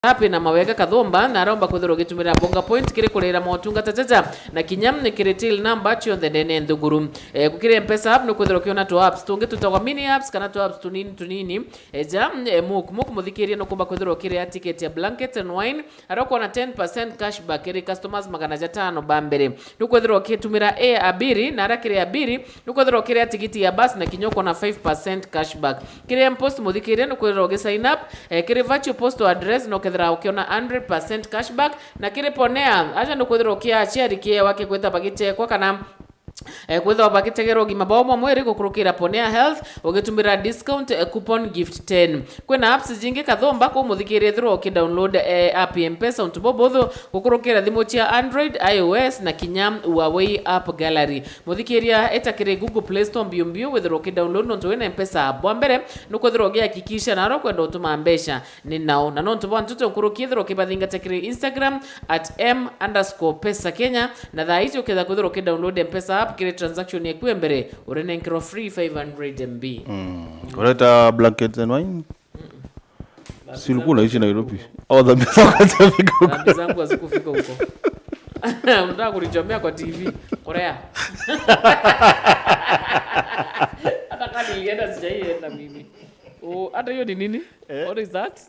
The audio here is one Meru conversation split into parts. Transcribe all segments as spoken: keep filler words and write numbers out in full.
App ina mawega kathumba, na aromba kwithirwa ugitumira Bonga Point kiri kurira motungata jaja, na kinya ni kiri till number cionthe ndene nthuguru. Eh, kiri M-Pesa app ni kwithirwa ukiona tu apps tungi tutagwa mini apps kana tu apps tunini tunini. Eja, eh, muk, muk muthikiria nukumba kwithirwa ukiria ticket ya Blanket and Wine, aria ukwona ten percent cashback kiri customers magana jatano ba mbere. Nukwithirwa ukitumira A Abiri, na aria kiri Abiri, nukwithirwa ukiria tigiti ya bus na kinya ukwona five percent cashback. Kiri M-Post muthikiria nukwithirwa ugi sign up, eh, kiri virtual postal address nukethira ukiona hundred percent cashback, na kiri Ponea, aja nukwithirwa ukiachia rikiewa kigwita bagichekwa kana eh, kwithirwa bagitegerwa ugima bwao bwa mwiri gukurukira Ponea Health ugitumira discount, eh, coupon gift ten. Kwina apps jingi kathumba kuu muthikiria ethirwa ukidownload, eh, app ya M-Pesa untu bubuthu gukurukira thimu cia Android, I O S na kinya Huawei App Gallery. Muthikiria eta kiri Google Play Store mbiu mbiu withirwa ukidownload nontu wina M-Pesa app. Bwa mbere nukwithirwa ugihakikisha naro kwenda utuma mbeca ni nao. Na nontu bwa ntutu nkuruki ethirwa ukibathingata kiri Instagram at m underscore pesa Kenya, na thaa iji uketha kwithirwa ukidownload M-Pesa app kiri transaction yaku ya mbere, urinenkerwa free five hundred M B. Mm. Ureta Blanket and Wine? Si ulikuwa unaishi Nairobi? Oh, dhambi zako hazijafika huko. Dhambi zangu hazikufika huko. Unataka kunichomea kwa T V? Korea. Hata kama nilienda, sijaienda mimi. Oh, hata hiyo ni nini? Eh? What is that?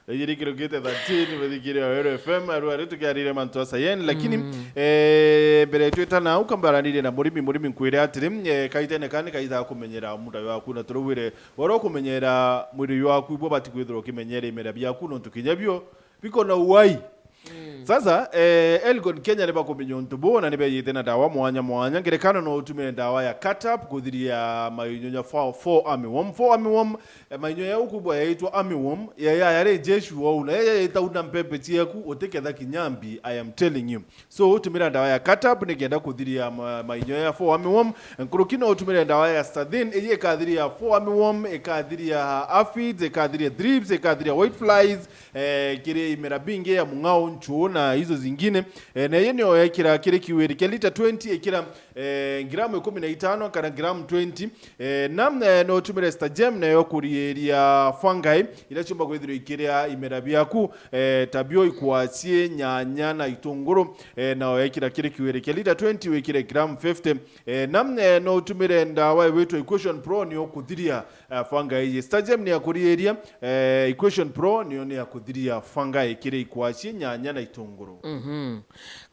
Iji ni kirukite thirteen, muthikiria wa Weru F M, aru ari tukiarire mantu a Sayen, lakini, mm, eh, mbere twita nau, kambaranirie na murimi, murimi nkwire atiri, eh, kaitene kani kaitha kumenyera muda waku, na turugwire wara ukumenyera mwiri waku, ibwo bati kwithirwa ukimenyera imera biaku, nontu kinya bio biko na uwai. Mm. Sasa, eh, Elgon Kenya ni bakumenya untu buu, na ni bejite na ndawa mwanya mwanya. Ngerekano, no utumire ndawa ya Catap kuthiria mainyo ya fo-, four army worm. Four army worm, eh, mainyo yau kubwa yaitwa army worm, ya, ya, yari jeshi wau, na ya, ya, itauna mpembe ciaku, utiketha kinya mbi, I am telling you. So, utumira ndawa ya Catap nikenda kuthiria ma-, mainyo ya four army worm. Nkuruki no utumire ndawa ya Stadin, iji ikathiria four army worm, ikathiria aphids, ikathiria thrips, ikathiria white flies, eh, kiri imera bingi ya mung'ao, nchuu na hizo zingine. Eh, na iyo nio ekira kiri kiwiri kia lita twenty, ikira, eh, gramu ikumi na itano kana gramu twenty. Eh, na, eh, no utumire Stagem, nayo kuriiria fungi iria ciumba kwithirwa ikiria imera biaku, eh, ta bio, ikwachie, nyanya na itunguru. Eh, na wekira kiri kiwiri kia lita twenty, wikire gramu fifty. Eh, na, eh, no utumire ndawa igwitwa Equation Pro, ni ukuthiria, eh, fungi iji. Stagem ni ya kuriiria, eh, Equation Pro niyo ni ya kuthiria fungi kiri ikwachie, nyanya na itunguru. Mhm.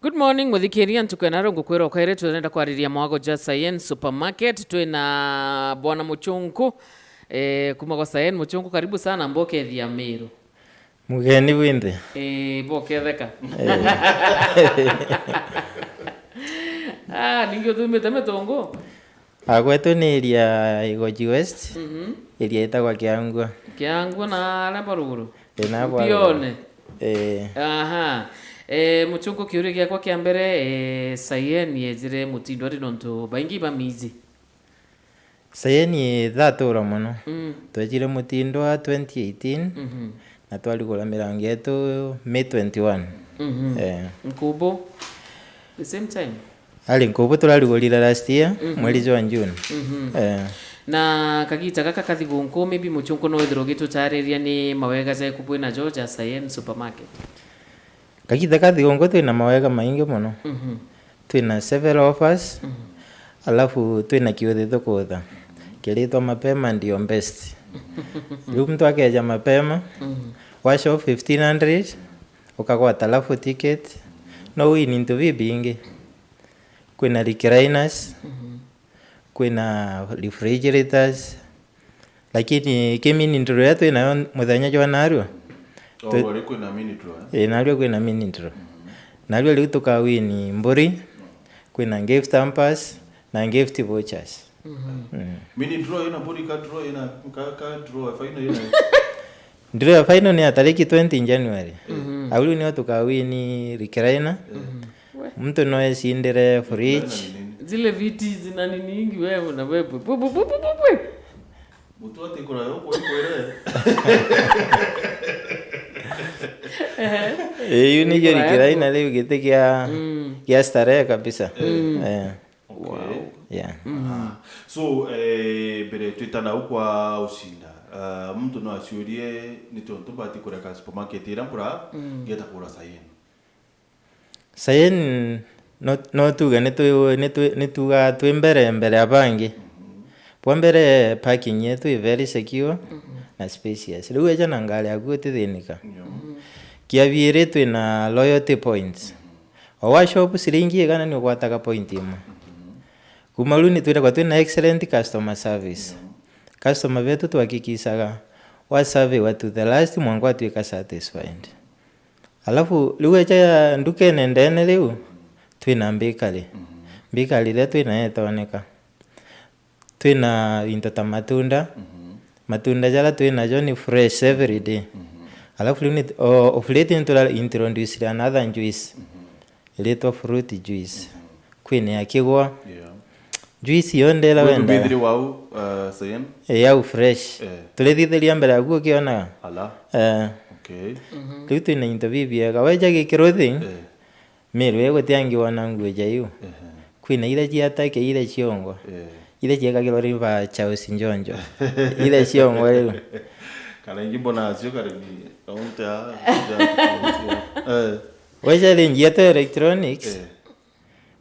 Good morning, muthikiria, ntuku ya naro ngukwira ukaire, turenda kwariria mwago ja Sayen Supermarket. Twina Bwana Muchunku, eh, kuma gwa Sayen. Muchunku, karibu sana, mbokethia Miru. Mugeni winthe. Eh, boketheka. Eh. Ah, ningi utumite mitungu? Ah, gwetu ni area Igoji West, mhm, area itagwa Kiangua. Kiangua na aria ba ruguru? Ii, na ba Mpione. Ruguru. Ii. Aha. Eh, Muchunku, kiuria giakwa kia mbere, eh, Sayen yejire mutindo ari nontu baingi bamiiji? Sayen ithatura mono. Mm. Twejire mutindo wa twenty eighteen, mhm, na twarigura mirango yetu May twenty-one. Mhm. Eh. Nkubu, the same time? Ari nkubu turarigurire last year, mhm, mweri jwa June. Mhm. Eh. Na kagita gaka kathigunku, maybe Muchunku no withirwe ugitutariria ni mawega jariku bwina jo ja Sayen Supermarket? Kagita kathigunku twina mawega maingi mono. Mhm. Twina several offers, mhm, alafu twina kiuthi tukutha kiritwa mapema ndio best. Riu muntu akeja mapema, mhm, wa show fifteen hundred, ukagwata alafu ticket, no win into bibingi. Kwina recliners, mhm, kwina refrigerators, lakini ki mini draw iria twinayo muthenya jwa narua. Oh, twi- bari kwina mini draw, eh? Ii, narua kwina mini draw. Mhm. Narua riu tukawini mburi, kwina gift hampers na gift vouchers. Mhm. Mm. Mini draw ina mburi, ka draw ina, ka, ka draw ya final ina? Draw ya final ni ya tariki twenty January. Mhm. Au riu nio tukawini recliner. Mhm. We. Muntu no ecindire fridge. Zile viti zina nini nyingi wewe na wewe. Pu, pu, pu. Mutu ati kura yo kwa kwere. Ehe. Iu ni giri kira ina riu giti kia, mm, kia starehe kabisa. Mm. Eh. Okay. Wow. Yeah. Mm. Ah. So, eh, mbere twita nau kwa ucinda. Uh, muntu no aciurie ni tontu mbati kureka supermarket iria mpura, mm, ngeta kura Sayen. Sayen, no, no tuge ni twi-, ni twi-, ni tuga twi mbere, mbere ya bangi. Mhm. Bwa mbere, parking yetu i very secure, mhm, na spacious. Riu eja na ngari yaku utithinika. Yeah. Mhm. Kia biiri, twi na loyalty points. Mhm. O wa shop ciringi igana ni ugwataga point imwe. Mhm. Kuma riu ni twiragwa twi na excellent customer service. Yeah. Customer betu twakikisaga wa survey wa to the last mwanka watwika satisfied. Alafu riu eja ndukene ndene riu, twi na bakery. Mhm. Bakery iria twi nayo itoneka. Twi na into ta matunda. Mhm. Matunda jaria twi najo ni fresh every day. Mhm. Alafu riu ni, o, of late ni tura introduce another juice. Mhm. Iritwa fruit juice. Mhm. Kwina ya kigwa. Yeah. Juice yonthe iria wenda. Mbithiri wau, uh, Sayen? Eh, yau fresh. Eh. Turithithiria mbere yaku ukionaga. Ala. Eh. Okay. Mhm. Riu twina into bibiega. Weja gikiro thing, eh, Meru igutiangiwa na nguo ja iu. Ehe. Kwina iria ciatake, iria ciongwa. Eh. Iria ciekagirwa riu ba Charles Njonjo. Iria ciongwa riu. Kana ingi mbona acio karimi, kaunti ya, eh. Weja range yetu ya electronics, eh,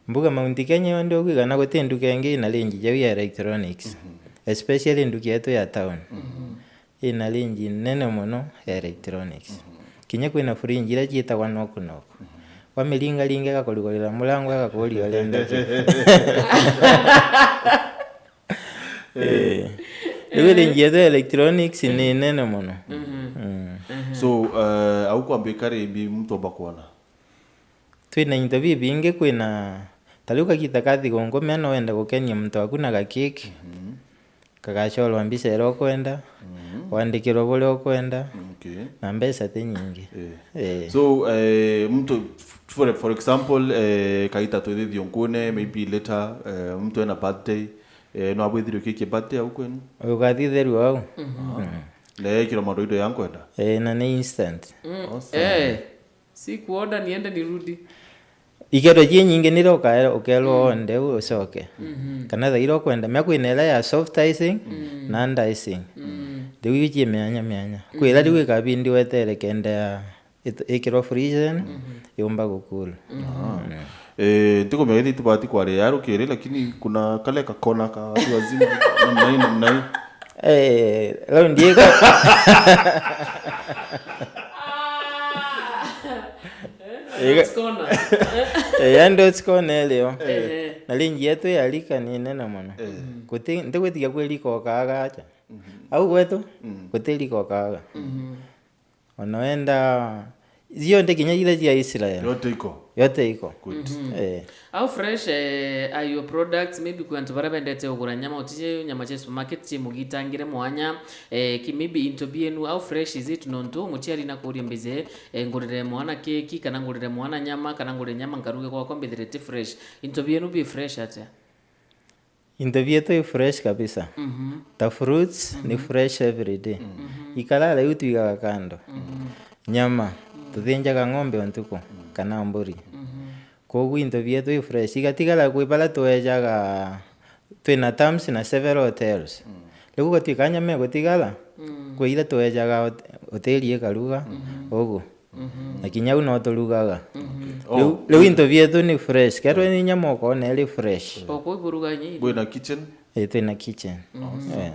mbuga Mount Kenya yonthe ukwigana guti nduka ingi ina range jau ya electronics. Mhm. Especially nduka yetu ya town. Mhm. Ina range nene mono ya electronics. Mhm. Kinya kwina fridge iria ciitagwa knock knock. Mhm. Wamiringaringa igakurugurira murango igakuria urenda ki. Eh. Riu range yetu ya electronics ni nene mono. Mhm. Mm. Mhm. So, eh, au kwa bakery bi muntu omba kwona? Twina into bibingi, kwina, ta riu kagita ka thigunku, mea no wenda gukenia muntu waku na gakeki, mhm, kagacorwa mbica iria ukwenda, mhm, wandikirwa buria ukwenda, okay, na mbeca ti nyingi. Eh. Eh. So, eh, muntu, for, for example, eh, kagita twithi thiunkune, maybe later, eh, muntu ena birthday, eh, no abwithirwe keki ya birthday au kwenu? Ugathitherua au. Mhm. Ah. Mm. Na ekirwa maundu indo ya nkwenda? Eh, na ni instant. Mm. Awesome. Eh. Si kuoda niende nirudi. Ikero cie nyingi niria ukae-, ukerwa, mm, onde u ucoke. Mhm. Kana thaira ukwenda. Mea kwina iria ya soft icing, mm, na hard icing. Mm. Riu iu cie mianya mianya. Kwira riu, mhm, ikabindi wetere kenda ya it-, ikirwa freezing, mhm, yumba gukul. Mhm. Ah. Mm. Eh, ntikumenya ithi itubati kwaria ya rukiri, lakini kuna kale kakona ka watu wazima, namna hii, namna hii. Eh, leo ndiye ka- Eh, Dots Corner. Eh, yani Dots Corner leo. Ehe. Na range yetu ya rika ni nene mono. Eh. Guti, ntigwitikia kwirika ukaaga acha. Mhm. Au gwetu, mm, guti rika ukaaga. Mhm. Ona wenda, cionthe kinya iria cia Israel. Yote iko. Yote iko. Good. Mhm. Eh. Au fresh, eh, are your products, maybe kwi antu baria bendete kugura nyama, utije nyama cia supermarket, cie mugitangire mwanya, eh, ki-, maybe into bienu, how fresh is it? Nontu muciari nakuria mbize, eh, ngurire mwana keki, kana ngurire mwana nyama, kana ngurire nyama nkaruge gwakwa mbithire ti fresh. Into bienu bi fresh atia? Into bietu i fresh kabisa. Mhm. Ta fruits ni, mhm, fresh every day. Mhm. Ikarara iu twigaga kando. Mhm. Nyama, mm, tuthinjaga ng'ombe o ntuku, mm, kana mburi. Mhm. Koguo into bietu i fresh. Igatigara kwi baria twejaga, twina terms na several hotels. Mm. Riu gugatwika nyama igutigara, mm, kwi iria twejaga hot-, hoteli ikaruga, mhm, ugu. Mhm. Na kinya au no turugaga. Mhm. Riu, oh, riu into bietu ni fresh. Kerwe ni nyama ukona iri fresh. O kuu iburuga nyingi? Bwina kitchen? Ii, twina kitchen. Mhm. Eh.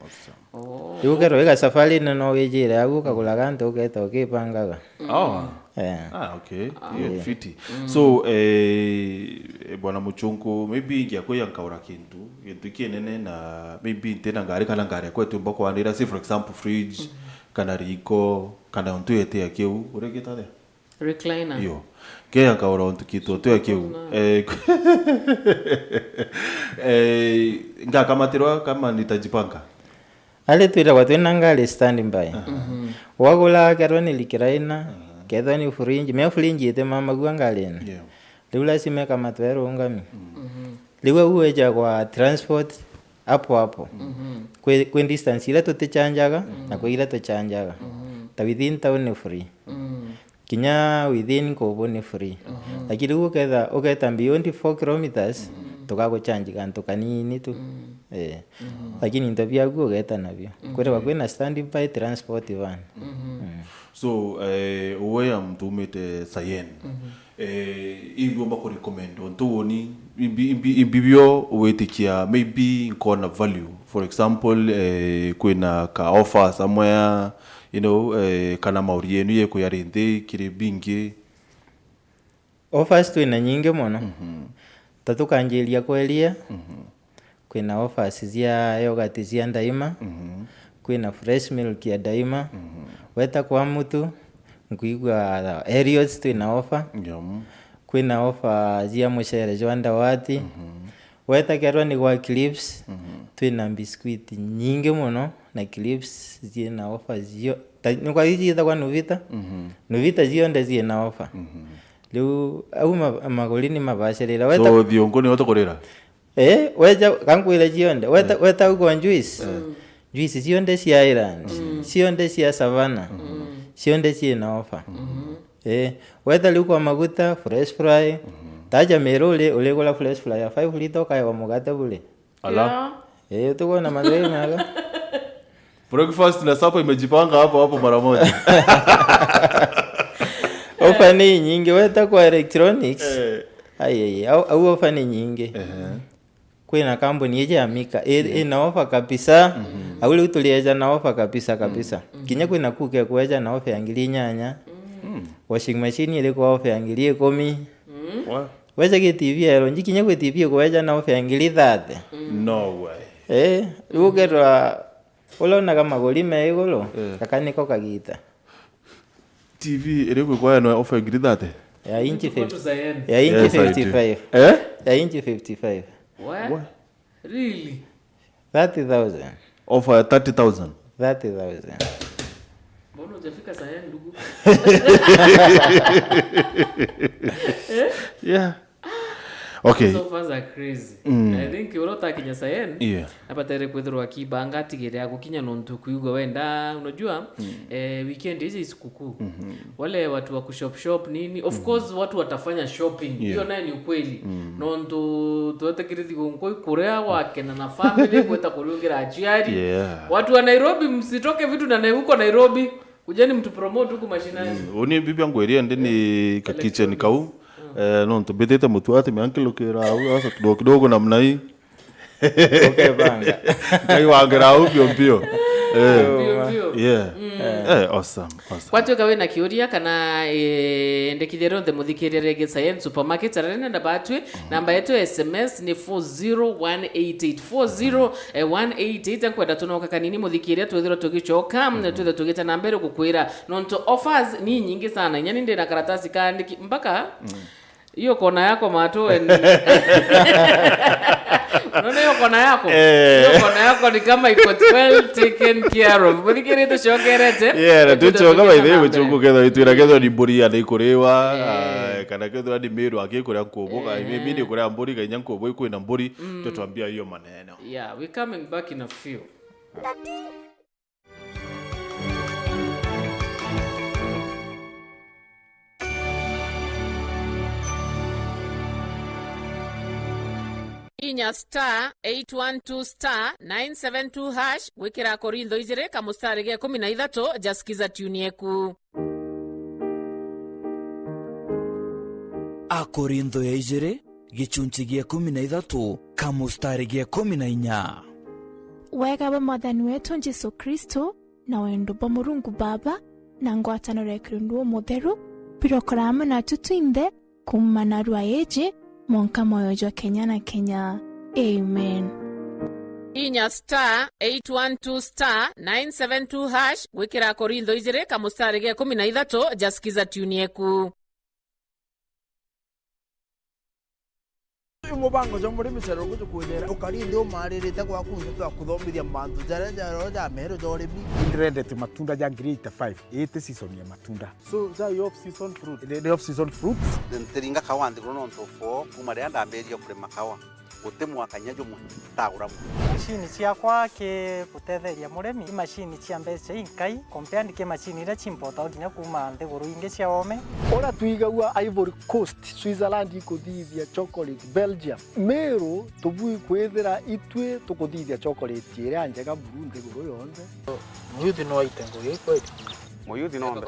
Awesome. Oh. Riu kerwe iga safari nene no wijire au ukagura gantu ugeeta ukibangaga. Oh. Eh. Ah, okay. Ah. Hiyo ni fiti. Mm. So, eh, Bwana Muchunku, maybe ngiakwia nkaura kintu, kintu kinene na maybe ntina ngari kana ngari yakwa itiumba kwanira, say for example fridge, mm, kana riko, kana untu yetia kiu, urigita atia? Recliner. Iyo. Kea nkaura untu kitu utia kiu. Recliner. Eh, eh, ngakamatirwa kama nitajipanga. Ari twiragwa twina ngari standby. Aha. Mhm. Wagura kerwa ni recliner, aha, kethwa ni fridge, mea fridge itimamagua ngarine. Yeah. Riu lazima ikamatwe irungami. Mm. Mhm. Riu au ejagwa transport hapo hapo. Mhm. Kwi, kwi distance iria tutichanjaga, mm, na kwi iria tuchanjaga. Mhm. Ta within town ni free. Mm. Kinya within Kubu ni free. Mhm. Lakini riu uketha, uketa beyond four kilometers, mm, tugaguchanji gantu kanini tu. Mm. Eh. Lakini into biaku ugeeta nabio. Kwithirwa kwina standby transport van. Mm. So, eh, uwe ya mtu umite Sayen. Eh, imbi umba ku recommend? Ontu woni, imbi, imbi, imbi bio witikia, maybe nkona value. For example, eh, kwina ka offer somewhere, you know, eh, kana mauri yenu yekuya rinthi kiri bingi. Offers twina nyingi mono. Ta tukanjiria kweria, kwina offers cia yogurt cia Daima, kwina fresh milk ya Daima. Weta kwa Mutu, nkwigua Herios twina offer. Kwina offer cia mucere jwa Ndawati. Weta kerwa ni gwa Clips, twina biscuit nyingi mono, na Clips ciina offer cio. Ta, ni kwa iji ciitagwa Nuvita? Nuvita cionthe ciina offer. Riu au ma-, maguri ni mabacirira. Weta So, thiunku niyo tukurira? Eh, weja, kankwire cionthe. Weta, weta au kwa juice. Juice cionthe cia Ireland, cionthe cia Savannah, cionthe ciina offer. Eh, weta riu kwa maguta, fresh fry. Taja Meru uri, urigura fresh fry ya five liter ukaewa mugate bure. Ala. Eh, tukwona mathai mega. Breakfast na supper imejipanga hapo hapo mara moja. Offer ni nyingi, weta kwa electronics. Eh. Ai, ai, au, au offer ni nyingi. Ehe. Kwina kambuni iji ya Mika, i-, ina offer kabisa. Au riu turieja na offer kabisa, kabisa. Kinya kwina kuke kweja na offer ya ngiri inyanya. Washing machine iri kwa offer ya ngiri ikumi. Wa- Weja ki T V ya L G, kinya kwi T V ikweja na offer ya ngiri thirty. No way. Eh, riu ukerwa uronaga maguri me iguru, gaka niko kagita. T V iri kwikwayanwa offer ya ngiri thirty? Ya inchi Tuko fifty, tuzaeni. Ya inchi Yes, I do. fifty-five. Eh? Ya inchi fifty-five. What? What? Really? Thirty thousand. Offer ya thirty thousand. Thirty thousand. Mbona hujafika saa hii, ndugu? Yeah. Okay. These offers are crazy. I think uria utakinya Sayen, Yeah. abatere kwithirwa akibanga atigire ya gukinya nontu kwigua wenda, unajua, eh, weekend hizi sikukuu. Wale watu wa kushop shop nini, of course watu watafanya shopping. Yeah. Hiyo naye ni ukweli. Nontu twetekire thigukuu kuria wakena na family, gweta kuriungira aciari. Yeah. Watu wa Nairobi, msitoke vitu na Nai-, huko Nairobi. Kujeni mtu promote huku mashinani. Uni bibi yangu iria ndi ni ka kitchen kau. Eh, nontu mbitite mutu ati meankilukira au, sasa kidogo kidogo namna hii. Ukebanga. Ngai wangira au bio bio. Eh. Bio bio. Yeah. Eh, awesome, awesome. Kwatuika wina kiuria kana, eh, ndekithia rionthe muthikirire Gisayen Supermarket, arene na batwi, namba yetu ya S M S ni four zero one eight eight. Four zero one eight eight, nkwenda tunoka kanini muthikiria, twithirwa tugicoka, twithirwa tugite na mbere gukwira, nontu offers ni nyingi sana. Inya ni ndina karatasi kaandiki mpaka hiyo kona yako matweni. Unaona hiyo kona yako? Eh. Hiyo kona yako ni kama iko well taken care of. Muthikirite tucokerete. Yeah, na tucoka by the way, gucungu ketho itwira ketho ni mburi ya ni kuriwa, eh, kana ketho ni miru akikuria nkubu, ka mimi ni kuria mburi, kainya nkubu ikwina mburi, tutwambia hiyo maneno. Yeah, we coming back in a few. Inya star eight one two star nine seven two hash, gwikira Korintho ijiri kamustari ga ikumi na ithatu, jaskiza tune yeku. Akorintho ya ijiri, gicunci gia ikumi na ithatu, kamustari ga ikumi na inya. Wega bwa Mwathani wetu Jesu Kristo, na wendo bwa Murungu Baba, na ngwataniro ya Kirundu Umutheru, birokora amwe natu twinthe, kuuma narua iji, mwanka mwoyo jwa kenya na kenya. Amen. Inya star eight one two star nine seven two hash, gwikira Korintho ijiri kamustari ga ikumi na ithatu, jaskiza tune yeku. Uyu mubango jwa murimi ceroku jukwithira ukari nthi umaririte gwaku nthi twa kuthomithia mantu jaria ja roho ja meru ja urimi. Ndirendete matunda ja grade eight five, iti season ya matunda. So, ja i off season fruit? Ni, ni off season fruit. Ntiringa kawa nthiguru nontu for kuma riria ndambiririe kurima kawa. guti mwaka kinya jumwe ntagura mwanka. Macini ciakwa ki gutetheria murimi, i macini cia mbeca inkai, compared ki macini iria ciimpotagwa kinya kuuma nthiguru ingi cia oome. Uria twigagua Ivory Coast, Switzerland ikuthithia chocolate, Belgium, Meru tubui kwithira itwi tukuthithia chocolate iria njega buru nthiguru yonthe. Muyuthi no aite ngugi kweli? Muyuthi no ombe,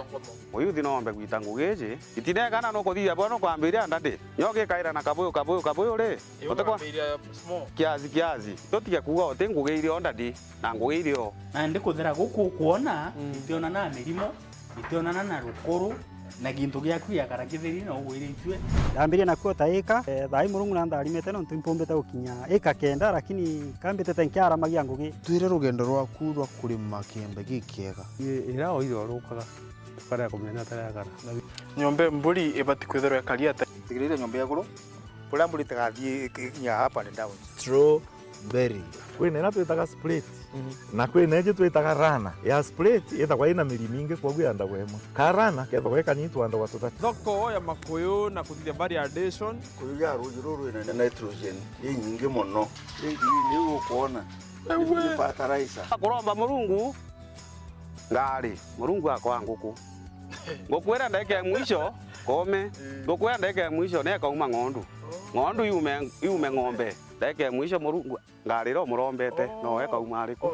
muyuthi no ombe gwita ngugi iji. Itinegana nukuthithia bwega nukwambiria ndadi. Nyo gikaira na kabuyu, kabuyu, kabuyu ri? Ii, utikwa-, ukambiria small. Kiasi, kiasi. Tutige kuuga uti ngugi iri o ndadi, na ngugi iri o. Na ndi kuthera guku ukwona, mm, itionana na mirimo, itionana na rukuru, na gintu giaku giakara kitheri na ugwiritue. Ndambirie nakuo ta ika, eh, thaa ii Murungu na ntharimite nontu impumbite gukinya ika kenda, lakini kambitite nkiaramagia ngugi. Twire rugendo rwaku rwa kurima kiembe gikiega. I-, ira oire orukaga, tukarega kumenya tariagara. Nyomba ya mburi ibati kwithirwa ikari ata? Tigiriria nyomba ya iguru, kuria mburi itagathii iki-, ikinya up and down. Strawberry. Kwina iria twitaga split, mhm, na kwina ingi twitaga runner. Ya split ithagwa ina miri mingi, kwoguo yandagwa imwe. Ka runner kethagwa ikanini, twandagwa tuthatu. Thoko ya makuyu na kuthithia variation. Kuyu ya ruuji ruru rwina nitrogen inyingi mono. Ringi niu ukwona. Ewe. Ni fertilizer. Kuromba Murungu ngari, Murungu akoa nguku. Nguku iria ndagika ya mwisho, kome. Nguku iria ndagika ya mwisho, nekauma ng'ondu. Ng'ondu yume, yume ng'ombe. Ndagika ya mwisho, Murungu ngari iria umurombete, no ekauma ariku?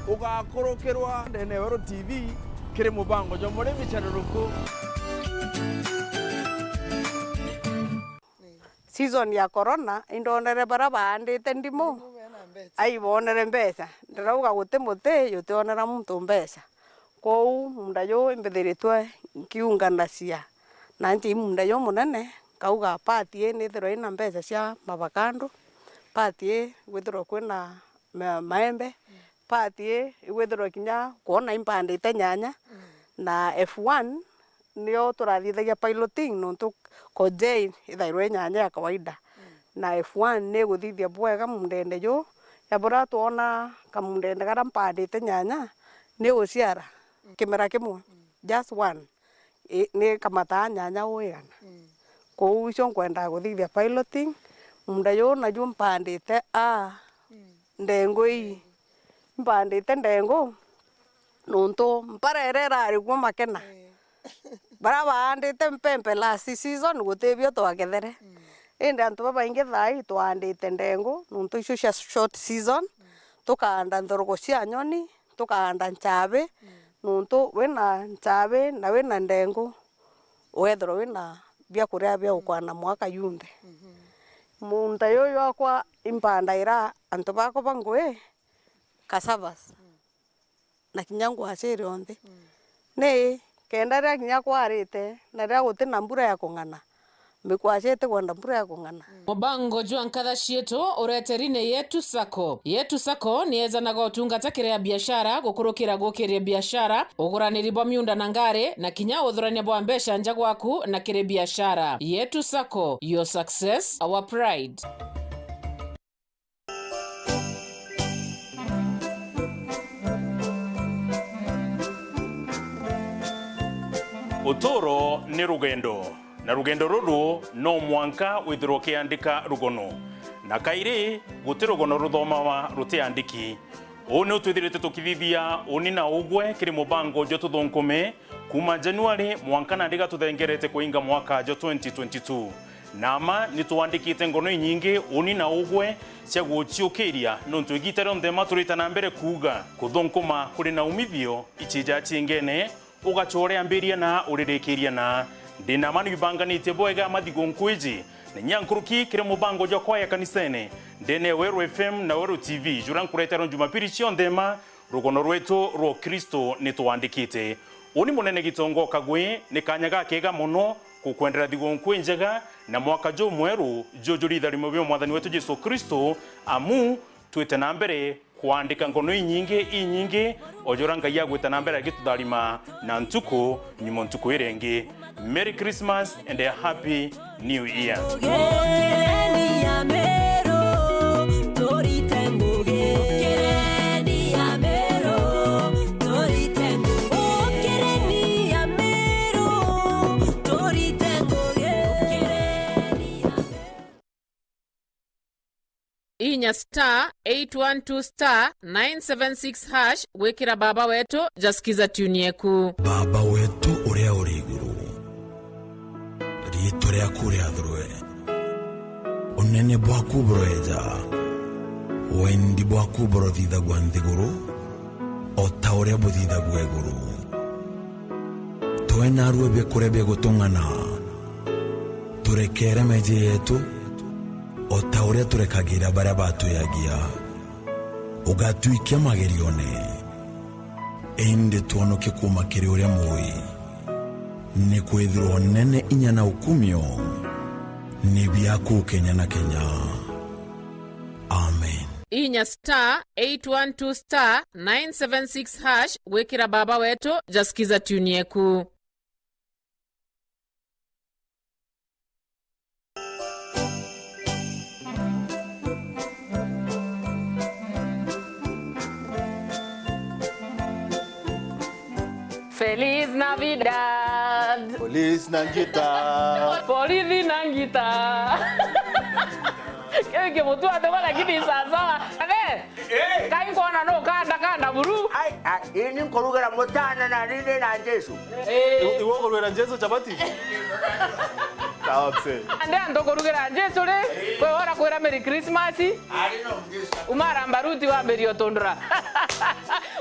Ugakurukirwa ndene ya Weru T V kiri mubango jwa murimi caruruku. Season ya corona, indonere baria baandite ndimu, ai, boonere mbeca. Ndirauga guti muti jutionera muntu mbeca. Kwou munda juu imbithiritwe nkiunganacia na nti munda jumunene, nkauga part ii nithirwe ina mbeca cia mavakando, part ii gwithirwe kwina ma-, maembe, part ii igwithirwa kinya kwona impandite nyanya, na F one nio turathithagia piloting, nontu kojei ithairwe i nyanya ya kawaida. Na F one ni iguthithia bwega mundene juu, ya buria twona kamundene karia mpandite nyanya, ni guciara kimera kimwe, just one, i-, ni kamataa nyanya uu igana. Kwou icio nkwendaa kuthithia piloting, munda juu naju mpandite a ndengu ii. Mpandite ndengu, nontu mpara iria irari kuo makena. Baria baandite mpempe last season, guti bio twagethere. Indi antu babaingi thaa ii twaandite ndengu, nontu icio cia short season, tukaanda nthuruku cia nyoni, tukaanda nchabi, nontu wina nchabi na wina ndengu, ugethirwa wina biakuria bia gukwana mwaka yunthe. Munda juju jwakwa impandaira antu bakwa ba ngui, cassavas, na kinya ngwaci iri onthe. Ni kenda riria kinya kwarite, na riria guti na mbura ya kung'ana, mikwaci itikwenda mbura ya kung'ana. Mubango jwa Nkatha Cietu ureteri ni Yetu Sacco. Yetu Sacco ni ejanaga utungata kiri abiashara, gukurukira gukiria biashara, uguraniri bwa miunda na ngari, na kinya uthurania bwa mbeca nja gwaku na kiri biashara. Yetu Sacco, your success, our pride. Uturo ni rugendo, na rugendo ruru no mwanka withirwe ukiandika rugono. Na kairi, guti rugono ruthomawa rutiandiki. Uu ni utwithirite tukithithia uni na ugwe kiri mubango jwa Tuthunkume, kuuma January mwanka nandi gatuthengerete kuinga mwaka jwa twenty twenty-two. Na mma ni twandikite ngono inyingi uni na ugwe cia guciukiria, nontu igiita rionthe mma turita na mbere kuuga, kuthunkuma kuri na umithio, icija ciingene, ugacoore ambiria na uririkiria na. Ndi na mma ni bibanganitie bwega mathigu nkuiji, na inya nkuruki kiri mubango jwa kwaya kanisene, ndene ya Weru F M na Weru T V, juria nkuretera Jumapili cionthe mma, rugono rwetu rwa Ukristo ni twandikite. Uni Munene Gitongo Kagwe, ni kanya gakega mono gukwendera thigu nkui njega na mwaka jumweru, juju ritharimo bia Mwathani wetu Jesu Kristo, amu twite na mbere kwandika ngono inyingi, inyingi, o juria Ngai agwita na mbere agitutharima na ntuku nyuma ntuku iria ingi. Merry Christmas and a Happy New Year. Ngugeni ya Meru, turite ngugi. Ngugeni ya Meru, turite ngugi. Ngugeni ya Meru, turite ngugi. Ngugeni ya Meru. Inya star eight one two star nine seven six hash gwikira Baba Wetu ja Skiza Tune Yeku. Baba wetu uria uri iguru, riitwa riaku riathurwe, unene bwaku buroeja, wendi bwaku burothithagua nthiguru o ta uria buthithagua iguru. Twe narua biakuria bia gutung'ana, turekere meeji yetu, o ta uria turekagira baria batwiagia. Ugatwikia magerione, indi twonokie kuuma kiri uria mui. Nikwithirwa unene, inya na ukumio ni biaku kenya na kenya. Amen. Inya star eight one two star nine seven six hash gwikira Baba Wetu ja Skiza Tune Yeku. Feliz Navidad. Police na ngita. Borithi na ngita. Kiu kimutu ati bo, lakini sawa sawa. Abe. Eh. Kai nkwona no kanda kanda buru. Ai, ai, ini nkurugira mutana na nini na Jesu. Eh. Iwe ukurwira Jesu chapati? Kaotse. Ande antu kurugira Jesu ri, kwe ora kwira Merry Christmas. Ari no Jesu. Umara mbaruti wambirie utundura.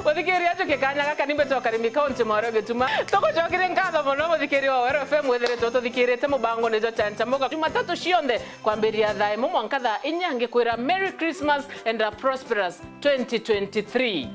Muthikiria acu kikanya gaka ni mbeto karimi kaunti mwaro gituma. Tukucokeria nkatho muno muthikiria wa Weru F M withiritwe tuthikirite mubangone jwa Chanchamuka Jumatatu cionthe kwambiria thaa imwe mwanka thaa inya, ngikwira Merry Christmas and a prosperous twenty twenty-three.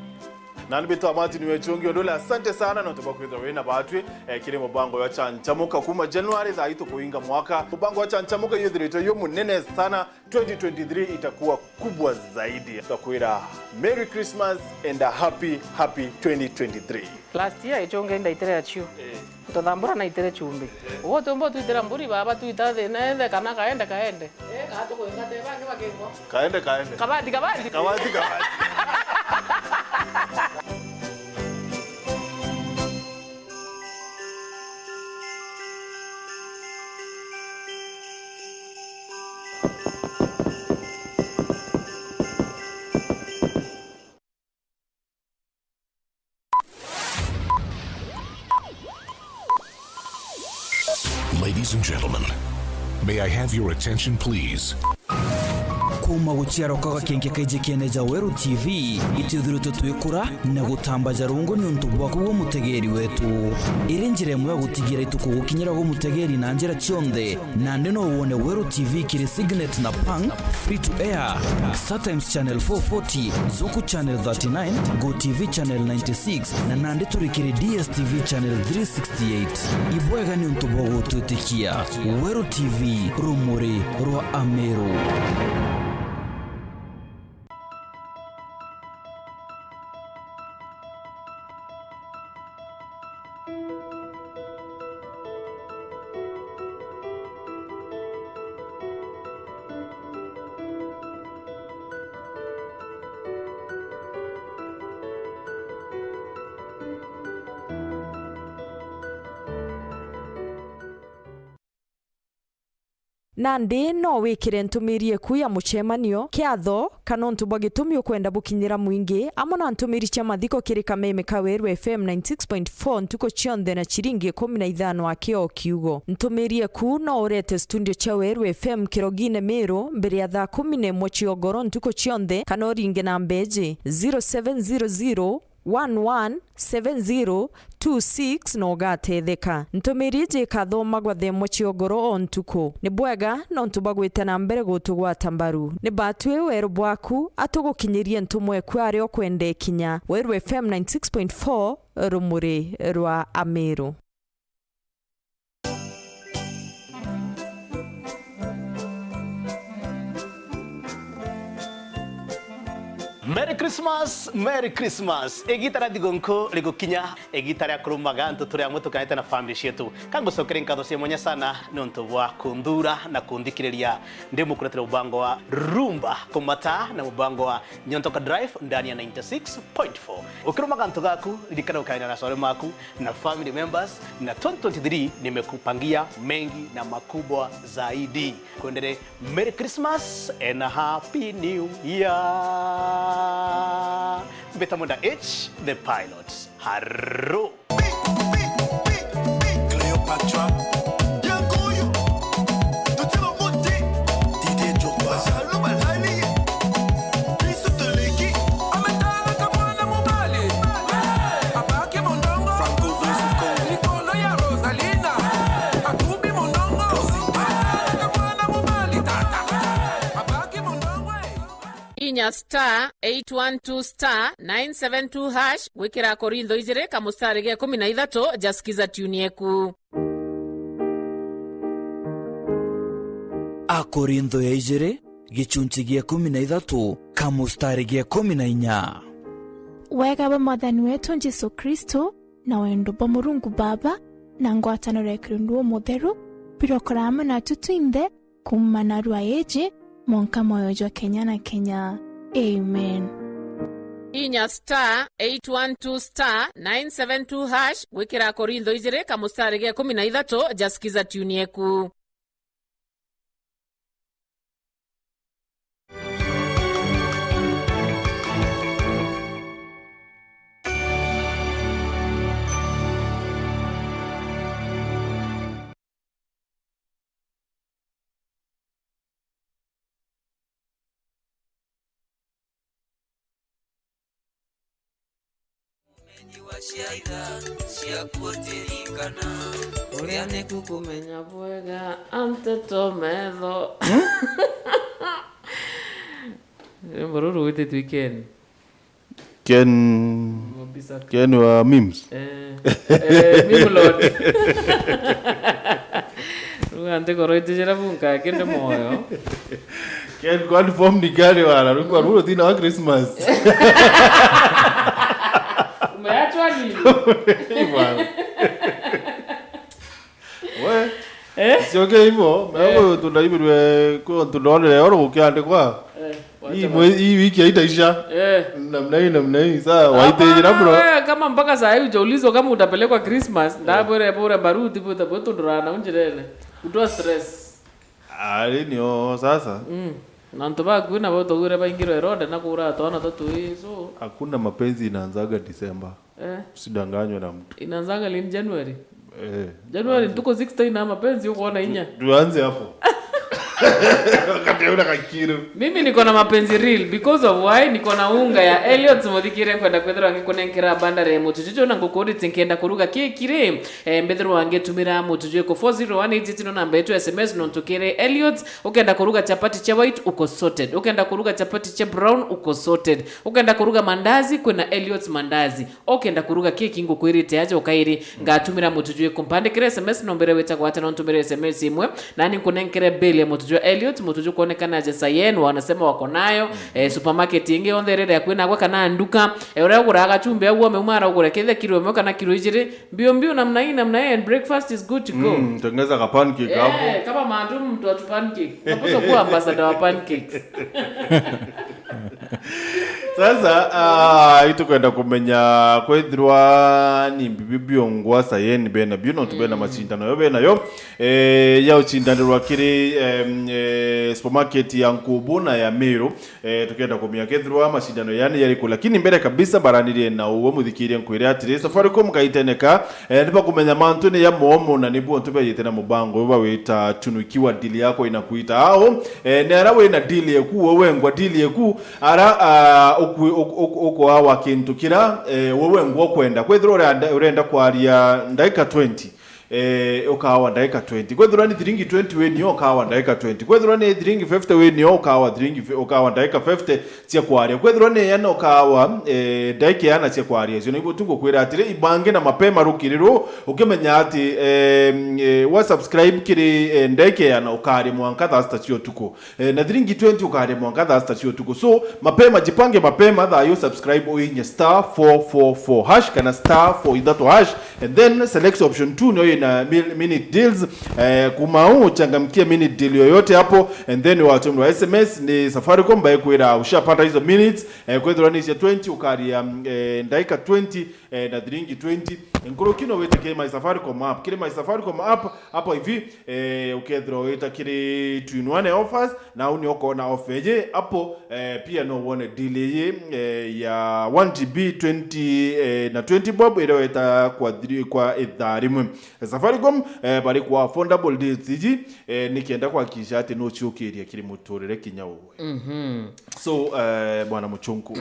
Nani mbitwa Martin Wechungi Ondole, asante sana nontu bwa kwithirwa wina batwi, eh, kiri mubango wa Chanchamuka kuma January thaa ii tukuinga mwaka. Mubango wa Chanchamuka yithiritwe yu munene sana, twenty twenty-three itakuwa kubwa zaidi. Twakwira Merry Christmas and a happy, happy twenty twenty-three. Last year ichunge ndaitire acio. Eh. Ntothambura naitere chumbi. Eh. Ugo tumbo twitira mburi baba twita thina ethe kana kaende kaende. Eh, kana tukwinga te bangi bakingwa. Kaende kaende. Kabati kabati. Kabati kabati. Ladies and gentlemen, may I have your attention, please? Kuuma guciarwa kwa gakenke kaiji kiene ja Weru T V, itwithiritwe twikura na gutambaja rungu niuntu bwaku gwe mutegeeri wetu. Iri njira imwe ya gutigira itukugukinyira gwe mutegeeri na njira cionthe. Nandi no wone Weru T V kiri Signet na Pang, free to air, StarTimes Channel four forty, Zuku Channel thirty-nine, Go T V Channel ninety-six, na nandi turi kiri D S T V Channel three sixty-eight. Ibwega niuntu bwa gutwitikia. Weru T V, rumuri rwa Ameru. Nandi no wikire ntumiri eku ya mucemanio, kiatho, kana untu bwa gitumi ukwenda bukinyira mwingi, amwe na ntumiri cia mathiko kiri kameme ka Weru F M ninety-six point four ntuku cionthe na ciringi ikumi na ithano aki o kiugo. Ntumiri eku no urete studio cia Weru F M Kirogine Miru mbere ya thaa kumi na imwe cia ugoro ntuku cionthe, kana uringe namba iji, zero seven zero zero, one one seven zero two six na ugatetheka. Ntumiri iji ikathomagwa thaa imwe cia ugoro o ntuku. Ni bwega nontu bwa gwita na mbere gutugwata mbaru. Ni batwi weru bwaku, atugukinyirie ntumwa eku aria ukwenda ikinya. Weru F M ninety-six point four, rumuri rwa Ameru. Merry Christmas, Merry Christmas. Igita ria thigũnkũ rigukinya, igita ria kurumaga antu turi amwe tukenete na family cietu. Ka ngucokere nkatho cia mwanya sana nontu bwa kunthura na kunthikiriria. Ndimukuretera mubango wa Rumba Kumata na mubango wa Nyontoka Drive ndani ya ninety six point four. Ukirumaga antu gaku, ririkana ukaina na sore maku na family members, na twenty twenty-three nimekupangia mengi na makubwa zaidi. Kuendere Merry Christmas and Happy New Year. Mbeta Munda H, the pilot. Haroo. Cleopatra. Didier Drogba. Franco Voice of Congo. Inya star eight one two star nine seven two hash gwikira Akorintho ijiri kamustari ga ikumi na ithatu ja Skiza tune yeku. Akorintho ya ijiri, gichunchi gia ikumi na ithatu, kamustari ga ikumi na inya. Wega bwa Mwathani wetu Jesu Kristo, na wendo bwa Murungu Baba, na ngwataniro ya Kirundu Umutheru, birokora amwe natu twinthe, kuuma narua iji, mwanka mwoyo jwa kenya na kenya. Amen. Inya star eight one two star nine seven two hash gwikira Akorintho ijiri kamustari ga ikumi na ithatu ja Skiza tune yeku. Mumenyi wa ciaitha ciaku utirikana. Uria niku kumenya bwega, anteto metho. Rwimbo ruru gwititwe Ken. Ken. Mobisaka. Ken wa memes. Eh. Eh, meme lord. Ruga ntikoro itijira bunka kindi moyo. Ken, kwani form ni gani wana? Rwimbo ruru thina wa Christmas. Umeachwa nini? Bwana. We. Eh? Sioke hivyo, mego tunaibirwe kwa tunaonere oro gukiandikwa. Eh, hii wacha mwe-, basi. Hii wiki haitaisha. Eh. Namna hii, namna hii. Saa waitejera, bro. Hapana, wewe kama mpaka saa hii hujaulizwa kama utapelekwa Christmas, eh, ndabwire bure baruti buta butundurana unjirene. Utoa stress. Ari nio sasa. Mm. Na antu baku nabo tugwire baingirwe Herode na kuura twana tatu hii, so. Hakuna mapenzi inaanzaga December. Eh. Usidanganywe na mtu. Inaanzaga lini? January? Eh. January, tuko sixteen na mapenzi uko na inya. Tuanze hapo. Wakati hauna kakiro. Mimi niko na mapenzi real because of why niko na unga ya Elliot Muthikire kwenda kwethirwa ngikunenkera bandari ya mutujuju na ngukurite nkenda kuruga keki ri, eh, mbethirwa ngitumira mutujuju ku four zero one eight eight no namba yetu ya S M S nontu kiri Elliot, ukenda kuruga chapati cha white uko sorted, ukenda kuruga chapati cha brown uko sorted, ukenda kuruga mandazi kwina Elliot mandazi. Okenda kuruga keki ngukwirite aja ukairi, ngatumira mutujuju kumpandikira S M S nombere wita gwata no ntumire S M S imwe, nani nkunenkere bill ya mutujuju Elliot, mutujuju kuonekana aja Sayen, wanasema wako nayo, eh, supermarket ingi yonthe irere akwi nagwa kana nduka, eh, uria uguraga gachumbi au umeuma ara ugure kethe kiro imwe kana kiro ijiri, mbio mbio namna hii, namna hii, and breakfast is good to go. Mm, tengeza ka pancake hapo. Eh, kama maalum mtu wa tu pancake. Unapaswa kuwa ambassador wa pancakes. Sasa, ah, itukwenda kumenya kwithirwa ni mbibi biongwa Sayen bena bio, nontu bena, mm, macindano yo bena yo, eh, ya ucindanirwa kiri, em, eh, supermarket ya Nkubu na ya Meru. Eh, tukenda kumenya kethirwa macindano yani yariku, lakini mbere kabisa baranirie na uwe muthikirie nkwire atiri, Safaricom gaiteneka, eh, nibakumenya mantu ni ya momo na nibu antu beyite na mubango uyu bawita Tunukiwa deal yako inakuita. Ao, eh, ni ara wina deal yeku, we wengwa deal yeku, ara, ah, uku-, uku-, uku-, ukoawa kintu kira, eh, we wengwa ukwenda. Kwethirwa urenda, urenda kwaria ndaika twenty, eh, ukawa ndagika twenty. Kwethirwa ni thiringi twenty wini yo, ukawa ndagika twenty. Kwethirwa ni thiringi fifty wini yo, ukawa thiringi fi-, ukawa ndagika fifty cia kwaria. Kwethirwa ni ena, ukawa, eh, ndagika ena cia kwaria. Icio niguo tugukwira atiri, ibange na mapema rukiri ru, ukimenya ati, eh, eh, wa subscribe kiri, eh, ndagika ena, ukaria mwanka thaa sita cia utuku. Eh, na thiringi twenty ukaria mwanka thaa sita cia utuku. So, mapema, jipange mapema, thaa yo subscribe uinye star four four four hash kana star four ithatu hash, and then select option two, nayo ina mi-, minute deals. Eh, kuma huu uchangamkie minute deal yoyote hapo, and then watumirwa S M S ni Safaricom, baekwira ushapata hizo minutes. Eh, kwethirwa ni cia twenty ukaria, eh, ndagika twenty, eh, na thiringi twenty. Nkuruki no wite kiri My Safaricom app. Kiri My Safaricom app, hapo hivi, eh, ukethirwa wita kiri two in one offers, na au ni ukona offer iji hapo, eh, pia no wone deal iji, eh, ya one G B twenty, eh, na twenty bob, iria weta kwa thiri-, kwa ithaa rimwe. Safaricom, eh, bari kwa affordable deals iji, eh, nikienda kuhakikisha ati nuciukiria kiri muturire kinya uwe. Mhm. So, eh, bwana Muchunku,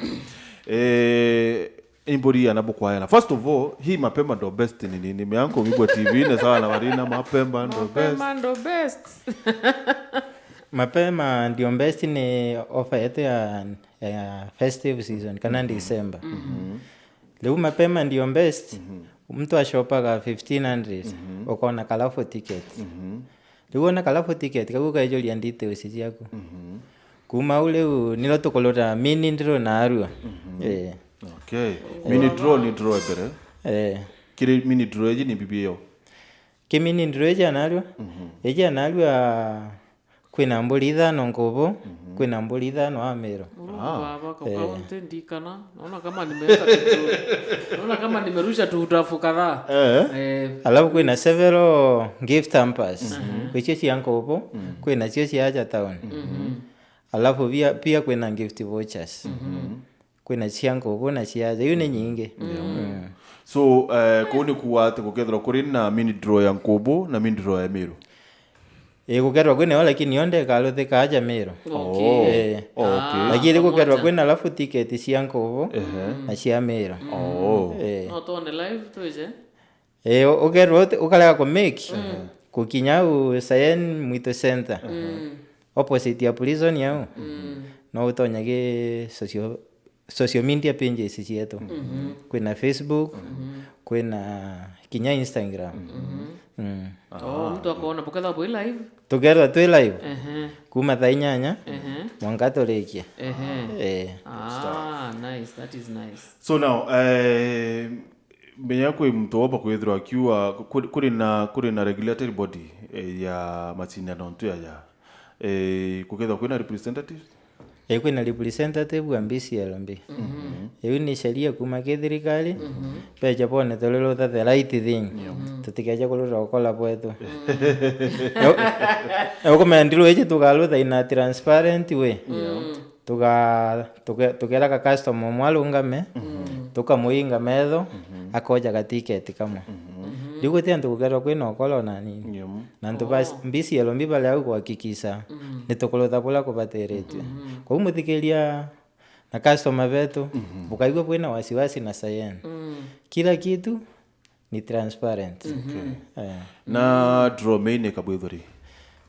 eh, imburi ana bukwayana. First of all, hii mapema ndo best ni nini? Meanko migwa T V ne sana warina mapema ndo best. Mapema ndo best. Mapema ndio best ni offer yetu ya, ya festive season, kana December. Mhm. Riu mapema ndio best, mhm, mtu ashopaga fifteen hundred, mhm, ukona karafu ticket. Mhm. Riu wona karafu ticket, kau ukaijuria details ciaku. Mhm. Kuma au riu niro tukuruta mini ndiro narua. Mhm. Eh. Okay. Mini draw ni draw mbere. Eh. Kiri mini draw iji ni bibi yo. Ki mini draw iji anarua. Mhm. Iji anarua kwina mburi ithano nkubu, mhm, kwina mburi ithano amiro. Mungu, ah, baba, kwa, eh, kaunti ndikana. Naona kama nimeweka tu, naona kama nimerusha tu udafu kadhaa. Eh. Eh. Alafu kwina several gift hampers. Mhm. Kwi cio cia nkubu, mhm, kwina cio cia aja town. Mhm. Alafu pia, pia kwina gift vouchers. Mhm. Kwina cia nkubu na cia aja. Iu ni nyingi. Mm. Mm. So, eh, kuu ni kuuga ati gukethirwa kuri na mini draw ya nkubu na mini draw ya miru? Ii, gukethirwa kwina yo, lakini yo ndekaruthika aja miru. Okay. Oh. Eh. Oh, okay. Ah, lakini pamoja. Gukethirwa kwina alafu ticket cia nkubu, ehe, na cia miru. Oh. Eh. No twone live twije? Eh, u-, ukerwa uti-, ukarega ku make, mm, gukinya au Sayen Mwitu Center, mm, opposite ya prison au, mm, no utonya gi social, social media pages cietu. Mhm. Kwina Facebook, mhm, kwina kinya Instagram. Mhm. Mm. Oh, mtu akaona bukethwa bwi live? Tukethwa twi live. Ehe. Kuma thaa inyanya, ehe, mwanka turikie. Ehe. Eh. Ah, nice, that is nice. So now, eh, menya kwi muntu womba kwithirwa akiuga ku-, kuri na, kuri na regulatory body, eh, ya macindano ntu ya, ya, eh, kukethwa kwina representative? Eh, kwina representative wa B C L B. Mhm. Iu ni sheria kuma ki thirikari, mhm, beja bone turirutha the right thing. Yeah. Mhm. Tutikeje kurutha ukora bwetu. Mm. Na u-, na ukumenya ndirwa iji tukarutha in a transparent way. Yeah. Mm. Tuga-, tuge-, tugera ka customer umwe arungame, mhm, tukamuinga metho, mhm, akoja ga ticket kamwe. Mhm. Mhm. Riu guti antu gukerwa kwina ukora ona nini. Nyum. Na antu ba, oh, B C L B bari au kuhakikisha, mm, ni tukurutha buria kubatiritue. Mhm. Kwou muthikiria na customer betu, mhm, bukaigua bwina wasiwasi na Sayen. Mm. Kila kitu ni transparent. Mhm. Okay. Eh. Na draw main ikabwithwa ri?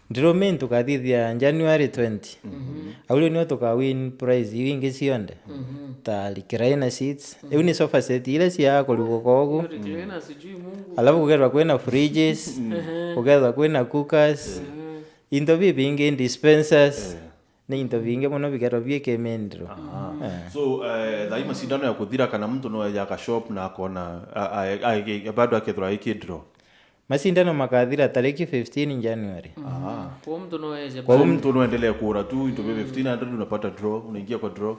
Draw main tukathithia January twenty. Mhm. Au riu nio tukawin prize iu ingi cionthe. Mhm. Ta recliner seats. Mhm. Iu ni sofa set iria cia kurigwa kogu. Recliner sijui Mungu. Alafu gukerwa kwina fridges, mhm, ehe, gukerwa kwina cookers. Mhm. Into bibingi, dispensers. Eh. Ni into bingi mono bikerwa biikimindiro. Aha. Eh. So, eh, thaa ii macindano ya kuthira kana muntu no eja aka shop na akona, a, a, a, a, bado akethirwa iki draw? Macindano makathira tariki fifteen January. Aha. Kwa muntu no eje. Kwa muntu no endelee kura tu, into bi fifteen hundred unapata draw, unaingia kwa draw.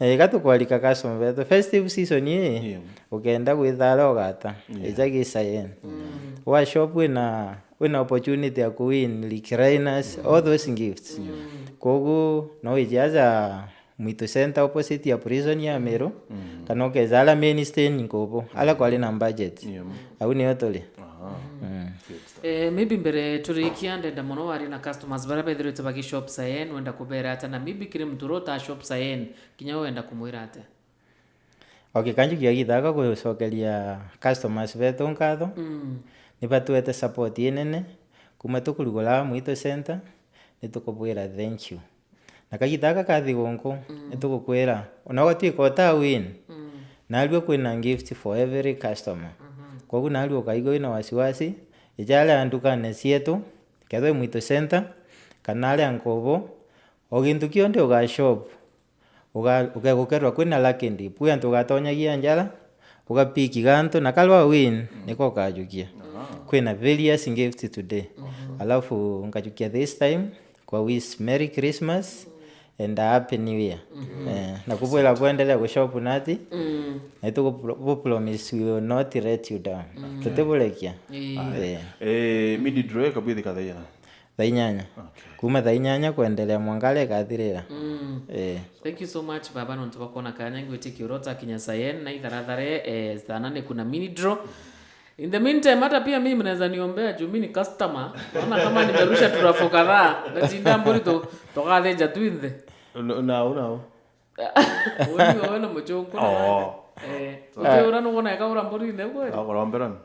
Eh, gatukwarika customer betu. Festive season ii, yeah, ukenda gwithara ugata, yeah, ija gi Sayen. Mm. Wa shop wina, wina opportunity ya kuwin recliners, mm, all those gifts. Mm. Kogu no wije aja Mwitu Center opposite ya prison ya Meru, mm, kana ukeja ala main stand Nkubu, ala kwari na budget. Yeah. Au nio turi. Aha. Mm. Good stuff. Eh, maybe mbere turikia, ndenda mono warie na customers baria bethirite bagi shop Sayen, wenda kubera ata, na maybe kiri muntu uria uta shop Sayen, kinya we wenda kumwira atia? Okay, kanju gia githaka gucokeria customers betu nkatho. Mm. Ni batwete support inene. Kuma tukurugura Mwito Center, ni tukubwira thank you. Na kagita gaka ka thigunku, mm, ni tugukwira, ona gwatuika uta win, mm, narua kwina gift for every customer. Mhm. Koguo narua ukaigua wina wasiwasi, ija aria ndukane cietu, kethwa i Mwito Center, kana aria nkubu, o gintu kionthe uga shop, uga-, ugegukerwa kwina lucky dip. Kwi antu ugatonyagia njara, ugapiki gantu, na karwa win, mm, niko ukajukia. Aha. Kwina various gifts today. Mhm. Alafu nkajukia this time, kwa wish Merry Christmas and a Happy New Year. Mhm. Eh, na kubwira bwendelea gushop nati, mm, na itugu-, bu promise we will not let you down. Mm. Tutiburekia. Ii. Eh. Eh, midi draw ikabwithika thaa inya? Thaa inyanya. Okay. Kuma thaa inyanya kwendelea mwanka aria ikathirira. Mm. Eh. Thank you so much, baba, nontu bwa kwona kanya ngwitikia uria utakinya Sayen na itharathare, eh, thaa nane kuna mini draw. In the meantime, hata pia mimi mnaweza niombea juu mimi ni customer. Naona kama nimerusha turafu kadhaa. Ndatinda mburi tu, tugathinja twinthe. No, no, no. Uni wewe na muchungu na Oh. Wewe. Eh, ukiura nuona eka ura mburi ne kweli? Akoromberana.